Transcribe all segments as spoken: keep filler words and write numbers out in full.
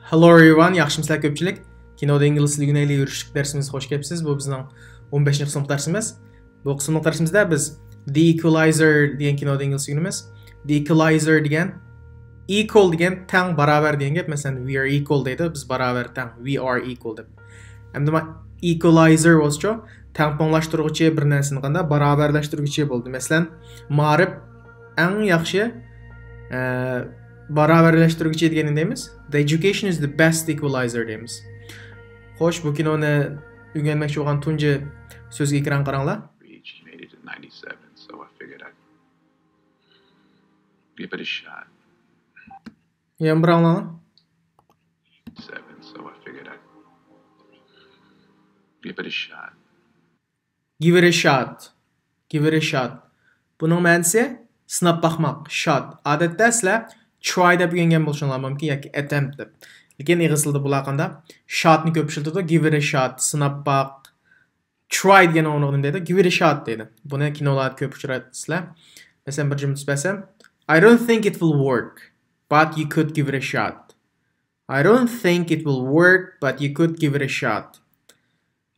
Hello everyone، ياخشىمۇسىلەر كۆپچىلىك؟ كىنودا ئىنگلىز تىلى ئۆگىنەيلى يۈرۈشلۈك دەرسىمىزگە خوش كەپسىز. بۇ بىزنىڭ ئون بەشىنچى سىنىپ دەرسىمىز. بۇ قىسىملىق دەرسىمىزدە بىز The Equalizer دېگەن كىنودا ئىنگلىز تىلى ئۆگىنىمىز. The Equalizer دېگەن، equal دېگەن تەڭ، باراۋەر دېگەن گەپ. مەسىلەن، we are equal دەيدۇ، بىز باراۋەر، تەڭ، we are equal دەپ. ئەمدى ما equalizer بولسىچۇ، تەڭپۇڭلاشتۇرغۇچى بىر نەرسىنى قانداق باراۋەرلەشتۈرگۈچى بولدى. مەسىلەن، مائارىپ ئەڭ ياخشى، ئە، باراۋەرلەشتۈرگۈچى دېگەننى دەيمىز. The education is the best equalizer دەيمىز. خوش، بۇ كىنونى ئۆگەنمەكچى بولغان تۇنجى سۆزگە ئېكران قاراڭلار. Reached Canada to ninety-seven, so I figured I'd give it a shot. يەنە بىر ئاڭلاڭلار. Seven, so I figured I'd give it a shot. Give it a shot. Give it a shot. بۇنىڭ مەنىسى سىناپ باقماق. Shot. ئادەتتە سىلەر try دەپ ئۆگەنگەن بولۇشۇڭلار مۇمكىن ياكى attempt دەپ. لېكىن ئېغىز تىلىدا بۇلار قانداق؟ Shot نى كۆپ ئىشلىتىدۇ. Give it a shot. سىناپ باق. Try دېگەننىڭ ئورنىغا نېمە دەيدۇ؟ Give it a shot دەيدۇ. بۇنى كىنولاردا كۆپ ئۇچرايسىلەر. مەسىلەن، بىر جۈملە تۇتۇپ بەرسەم، I don't think it will work, but you could give it a shot. I don't think it will work, but you could give it a shot.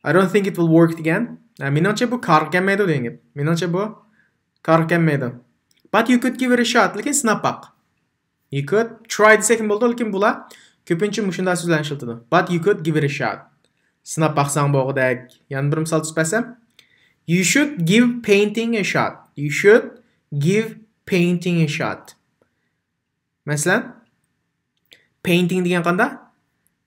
I don't think it will work دېگەن، ھە، مېنىڭچە بۇ كارغا كەلمەيدۇ دېگەن گەپ. مېنىڭچە بۇ كارغا كەلمەيدۇ. But you could give it a shot، لېكىن سىناپ باق. You could try دېسەكمۇ بولىدۇ، لېكىن بۇلار كۆپىنچە مۇشۇنداق سۆزلەرنى ئىشلىتىدۇ. But you could give it a shot. سىناپ باقساڭ بولغۇدەك. يەنە بىر مىسال تۇتۇپ بەرسەم. You should give painting a shot. You should give painting a shot. مەسىلەن، painting دېگەن قانداق؟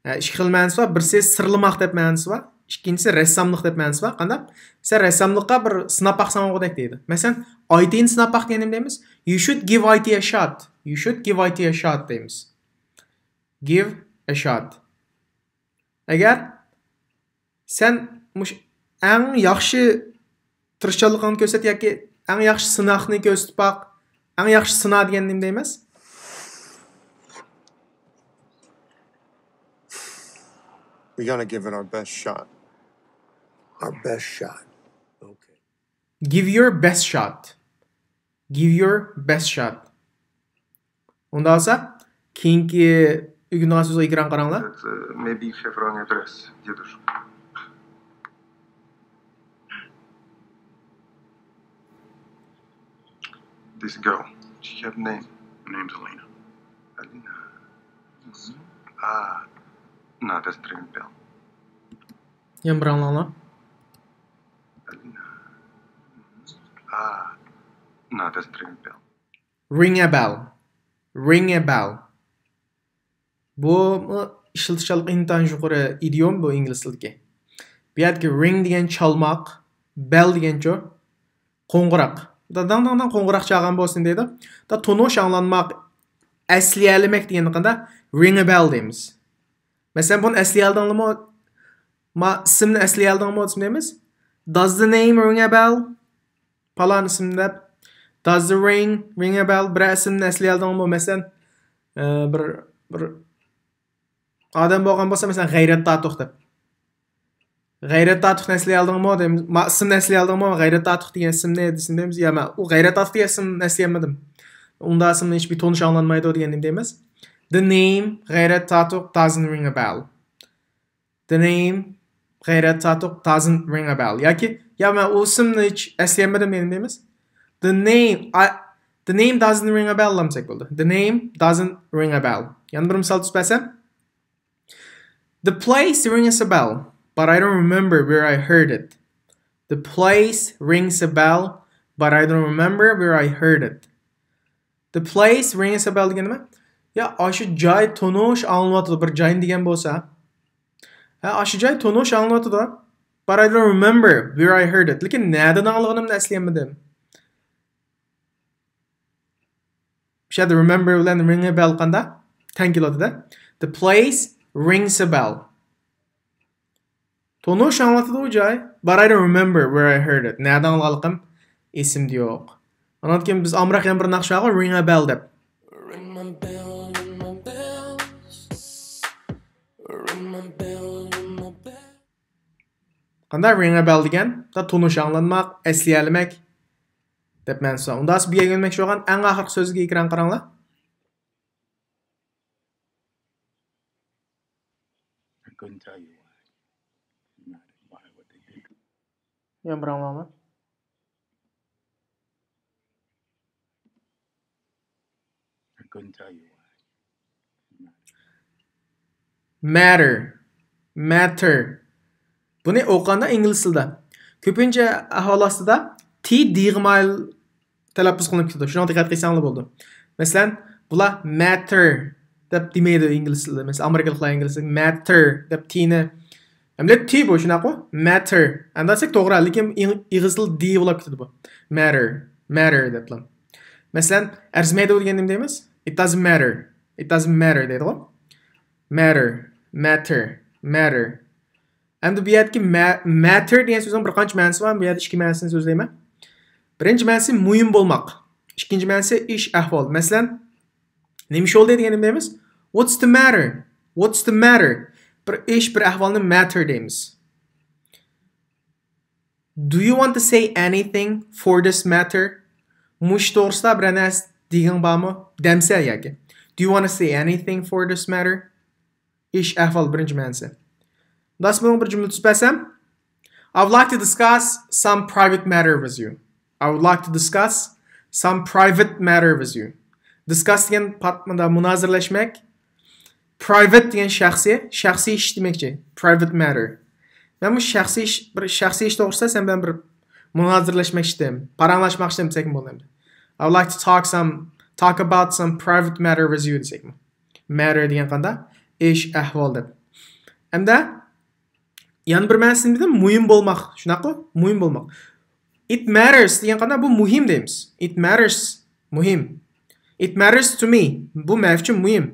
ھە، ئىككى خىل مەنىسى بار. بىرسى سىرلىماق دەپ مەنىسى بار. ئىككىنچىسى رەسساملىق دەپ مەنىسى بار. قانداق؟ سەن رەسساملىققا بىر سىناپ باقساڭ بولغۇدەك دەيدۇ. مەسىلەن، ئايتىنى سىناپ باق دېگەندە نېمە دەيمىز؟ You should give I T a shot. You should give I T a shot دەيمىز. Give a shot. ئەگەر سەن مۇش-، ئەڭ ياخشى تىرىشچانلىقىڭنى كۆرسەت ياكى ئەڭ ياخشى سىناقنى كۆرسىتىپ باق، ئەڭ ياخشى سىنا دېگەن نېمە دەيمىز؟ We gotta give it our best shot. Our best shot. Okay. Give your best shot. Give your best shot. ئۇنداق بولسا، كېيىنكى ئۆگىنىدىغان سۆزگە ئېكران قاراڭلار. That, uh, maybe you have wrong address, дедушка. This girl, she had name. Her name's Elena. Elena. Ah, no, doesn't ring a bell. يەنە بىر ئاڭلاڭلار. Elena. Ah, no, doesn't ring a bell. Ring a bell. Ring a bell. بۇ ئىشلىتىشچانلىقى ئىنتايىن يۇقىرى ئىدىيوم بۇ ئىنگلىز تىلىدىكى. بۇ يەردىكى ring دېگەن چالماق، bell دېگەنچۇ؟ قوڭغۇراق. داڭ داڭ داڭ قوڭغۇراق چالغان بولسۇن دەيدۇ. دا تونۇش ئاڭلانماق، ئەسلىيەلىمەك دېگەننى قانداق؟ Ring a bell دەيمىز. مەسىلەن، بۇنى ئەسلىيەلىدىڭلىمۇ؟ ما ئىسىمنى ئەسلىيەلىدىڭمۇ دېسىمۇ دەيمىز. Does the name ring a bell؟ پالان ئىسىم دەپ. Does the ring ring a bell؟ بىرەر ئىسىمنى ئەسلىيەلىدىڭمۇ؟ مەسىلەن، ئە، بىر، بىر ئادەم بولغان بولسا، مەسىلەن، غەيرەت تاتۇق دەپ. غەيرەت تاتۇقنى ئەسلىيەلىدىڭمۇ دەيمىز. ما ئىسىمنى ئەسلىيەلىدىڭمۇ؟ غەيرەت تاتۇق دېگەن ئىسىمنى دېسىمۇ دەيمىز. يا، مەن ئۇ غەيرەت تاتۇق دېگەن ئىسىمنى ئەسلىيەلمىدىم. ئۇنداق ئىسىمنى ھېچبىر تونۇش ئاڭلانمايدۇ دېگەن نېمە دەيمىز؟ The name غەيرەت تاتۇق doesn't ring a bell. The name غەيرەت تاتۇق doesn't ring a bell. ياكى، يا، مەن ئۇ ئىسىمنى ھېچ ئەسلىيەلمىدىم دېگەن نېمە دەيمىز؟ The name، I، the name doesn't ring a bell دېسەك بولىدۇ. The name doesn't ring a bell. يەنە بىر مىسال تۇتۇپ بەرسەم. The place rings a bell, but I don't remember where I heard it. The place rings a bell, but I don't remember where I heard it. The place rings a bell دېگەن نېمە؟ يا، ئاشۇ جاي تونۇش ئاڭلىنىۋاتىدۇ، بىر جاينى دېگەن بولسا. ھە، ئاشۇ جاي تونۇش ئاڭلىنىۋاتىدۇ. But I don't remember where I heard it. لېكىن نەدىن ئاڭلىغىنىمنى ئەسلىيەلمىدىم. شۇ يەردە remember بىلەن ring a bell قانداق؟ تەڭ كېلىۋاتىدۇ. The place rings a bell. تونۇش ئاڭلىتىدۇ ئۇ جاي. But I don't remember where I heard it. نەدە ئاڭلىغانلىقىم ئېسىمدە يوق. ئانان كېيىن بىز ئامراق يەنە بىر ناخشا بارغۇ، ring a bell دەپ. Ring my bell, ring my bells. Ring my bell, ring my bell. قانداق ring a bell دېگەن؟ دا تونۇش ئاڭلانماق، ئەسلىيەلىمەك دەپ مەنىسى بار. ئۇنداق بۇ يەرگە يۆنىمەكچى بولغان ئەڭ ئاخىرقى سۆزگە ئېكران قاراڭلار. Couldn't tell you why. Why, what they did. يەنە بىر ئاڭلاڭلار. I couldn't tell you why. Matter. Matter. بۇنى ئوقۇغاندا ئىنگلىز تىلىدا كۆپىنچە ئەھۋال ئاستىدا تى دىغا مايىل تەلەپپۇز قىلىنىپ كېتىدۇ. شۇنىڭغا دىققەت قىلساڭلار بولىدۇ. مەسىلەن، بۇلار مەتتېر دەپ دېمەيدۇ ئىنگلىز تىلىدا. مەسىلەن، ئامېرىكىلىقلار ئىنگلىز تىلىدا مەتتېر دەپ تىنى. ئەمدى تى بۇ، شۇنداققۇ؟ مەتتېر. ئەمدى دېسەك توغرا، لېكىن ئىغ-، ئېغىز تىلى دى بولاپ كېتىدۇ بۇ. مەتتېر، مەتتېر دەپلا. مەسىلەن، ئەرزىمەيدۇ دېگەن نېمە دەيمىز؟ It doesn't matter. It doesn't matter دەيدىغۇ. مەتتېر، مەتتېر، مەتتېر. ئەمدى بۇ يەردىكى مە-، مەتتېر دېگەن سۆزنىڭ بىر قانچە مەنىسى بار. بۇ يەردە ئىككى مەنىسىنى سۆزلەيمەن. بىرىنچى مەنىسى مۇھىم بولماق. ئىككىنچى مەنىسى ئىش ئەھۋال. مەسىلەن، نېمە ئىش بولدى دېگەندە دەيمىز؟ What's the matter? What's the matter? بىر ئىش، بىر ئەھۋالنى مەتتېر دەيمىز. Do you want to say anything for this matter? مۇشۇ توغرىسىدا بىرەر نەرسە دېگىڭ بارمۇ؟ دەمسە ياكى. Do you want to say anything for this matter? ئىش ئەھۋال بىرىنچى مەنىسى. داس بۇنىڭ بىر جۈملە تۈزۈپ بەرسەم. I would like to discuss some private matter with you. I would like to discuss some private matter with you. Discuss دېگەن پات-، مۇندا مۇنازىرىلەشمەك. Private دېگەن شەخسىي، شەخسىي ئىش دېمەكچى. Private matter. مەن بۇ شەخسىي ئىش، بىر شەخسىي ئىش توغرىسىدا سەن بىلەن بىر مۇنازىرىلەشمەكچىدىم، پاراڭلاشماقچىدىم دېسەكمۇ بولىدۇ. I would like to talk some, talk about some private matter with you دېسەكمۇ. Matter دېگەن قانداق؟ ئىش، ئەھۋال دەپ. ئەمدى يەنە بىر مەنىسىنى دېدىم، مۇھىم بولماق. شۇنداققۇ؟ مۇھىم بولماق. It matters دېگەن قانداق؟ بۇ مۇھىم دەيمىز. It matters. مۇھىم. It matters to me. بۇ مەن ئۈچۈن مۇھىم.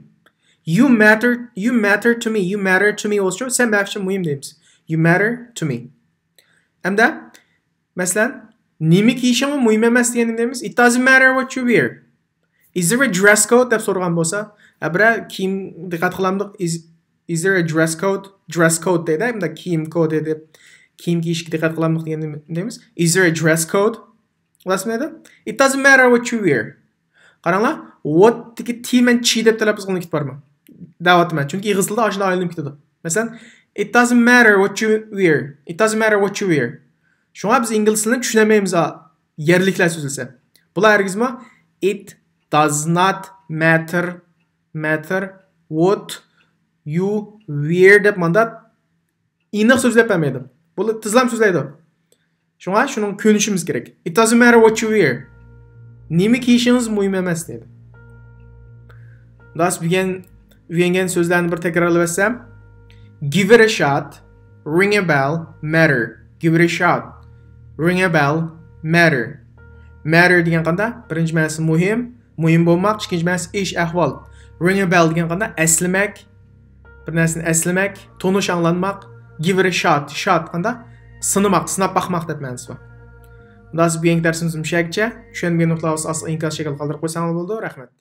You matter, you matter to me. You matter to me بولسىچۇ، سەن مەن ئۈچۈن مۇھىم دەيمىز. You matter to me. ئەمدى، مەسىلەن، نېمە كىيىشىڭمۇ مۇھىم ئەمەس دېگەندە دەيمىز. It doesn't matter what you wear. Is there a dress code دەپ سورىغان بولسا، ھە، بىرەر كىيىم دىققەت قىلامدۇق؟ Is, is there a dress code? Dress code دەيدۇ، مۇنداق كىيىم كودى دەپ، كىيىم كىيىشكە دىققەت قىلامدۇق دېگەندە دەيمىز. Is there a dress code? خلاص، نېمە دەيدۇ؟ It doesn't matter what you wear. قاراڭلار، what دىكى تى مەن چى دەپ تەلەپپۇز قىلغىنى كېتىپ بارمەن. دەۋاتىمەن، چۈنكى ئېغىز تىلدا ئاشۇنداق ئايلىنىپ كېتىدۇ. مەسىلەن، it doesn't matter what you wear. It doesn't matter what you wear. شۇڭا بىز ئىنگلىز تىلىنى چۈشىنەلمەيمىز، ئا، يەرلىكلەر سۆزلىسە. بۇلار ھەرگىزمۇ it does not matter, matter what you wear دەپ مانداق ئېنىق سۆزلەپ بەرمەيدۇ. بۇلار تېزلام سۆزلەيدۇ. شۇڭا شۇنىڭغا كۆنۈشىمىز كېرەك. It doesn't matter what you wear. نېمە كىيىشىڭىز مۇھىم ئەمەس دەيدۇ. داس بۈگۈن ئۆگەنگەن سۆزلەرنى بىر تەكرارلاپ ئۆتسەم. Give it a shot. Ring a bell. Matter. Give it a shot. Ring a bell. Matter. Matter دېگەن قانداق؟ بىرىنچى مەنىسى مۇھىم. مۇھىم بولماق. ئىككىنچى مەنىسى ئىش، ئەھۋال. Ring a bell دېگەن قانداق؟ ئەسلىمەك. بىر نەرسىنى ئەسلىمەك، تونۇش ئاڭلانماق. Give it a shot. Shot قانداق؟ سىنىماق، سىناپ باقماق دەپ مەنىسى بار. خۇداسى بۈگۈنكى دەرسىمىز مۇشۇ يەرگىچە. چۈشەنمىگەن نۇقتىلار بولسا ئاستىغا ئىنكاس شەكلىدە قالدۇرۇپ قويساڭلار بولىدۇ. رەھمەت.